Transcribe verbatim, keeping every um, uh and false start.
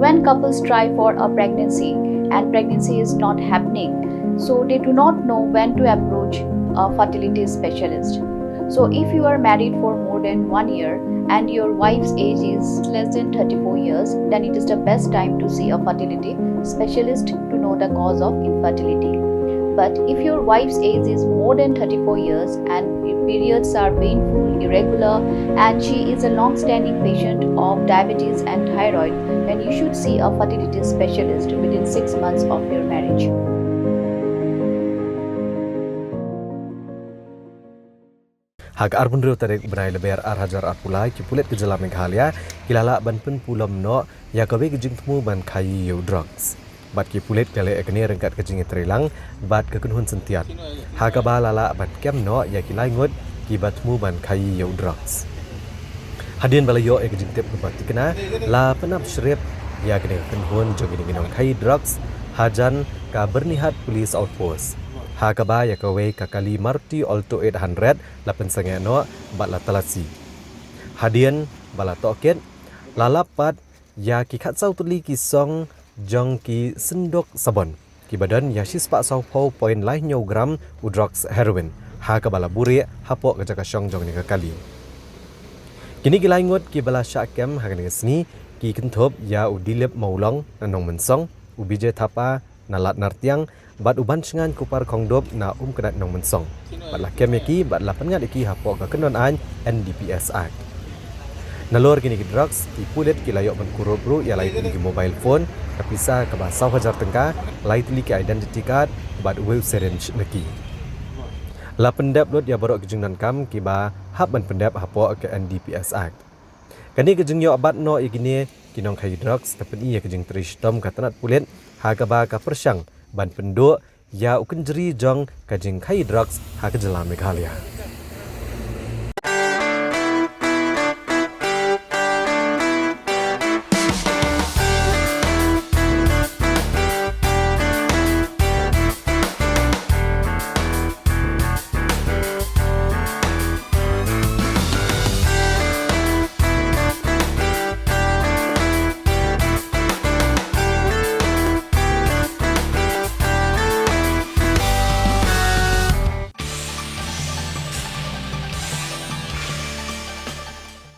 When couples try for a pregnancy and pregnancy is not happening, so they do not know when to approach a fertility specialist. So, if you are married for more than one year and your wife's age is less than thirty-four years, then it is the best time to see a fertility specialist to know the cause of infertility. But if your wife's age is more than thirty-four years and periods are painful, irregular, and she is a long standing patient of diabetes and thyroid, then you should see a fertility specialist within six months of your marriage. Ha ka arphew hynriew tarik bnai Lber ar hajar arphew lai, ki pulit ka jylla Meghalaya ki la lah ban pynpulom noh ïa kawei ka jingthmu ban khaïi ïa u drugs. Bad ki pulit ki la leh ïa kane ryngkat ka jingïatreilang bad ka kynhun syntiat, ha kaba la lah ban kem noh ïa ki lai ngut kiba thmu ban khaïi ïa u drugs. Hadien ba la ïoh ïa ka jingtip kaba thikna, la pynap shrip ïa kane ka kynhun jong kine ki nongkhaïi drugs hajan ka Byrnihat Police Outpost, ha kaba ïa kawei ka kali Maruti Alto eight hundred la pynsangeh noh bad la talasi. Hadien ba la tohkit, la lap pat ïa ki khatsaw tylli ki song jong ki synduk sabon kiba don ïa shispah sawphew point lai hynñiew gram u drugs heroin, ha kaba la buhrieh hapoh ka jaka shong jong kane ka kali. Kine ki lai ngut kiba la shah kem ha kane ka sngi ki kynthup ïa u Dilip Mawlong na Nongmynsong, u Bijay Thapa na Ladnartiang, bad u Banshngain Kupar Khongdup na Umknat Nongmynsong. Bad la kem ïa ki bad la pynngat ïa ki hapoh ka kyndon aiñ N D P S Act. Nalor kine ki drugs, ki pulit ki la ïoh ban kurup ruh ïa lai tylli ki mobile phone, ka pisa kaba saw hajar tyngka, lai tylli ki identity card, bad uwei u syringe na ki. La pyndep lut ïa baroh ki jingdonkam kiba hap ban pyndep hapoh ka N D P S Act. Kane ka jingïoh bat noh ïa kine ki nongkhaïi drugs ka pyni ïa ka jingtrei shitom ka tnat pulit, ha kaba ka pyrshang ban pynduh ïa u kynjri jong ka jingkhaïi drugs ha ka jylla Meghalaya.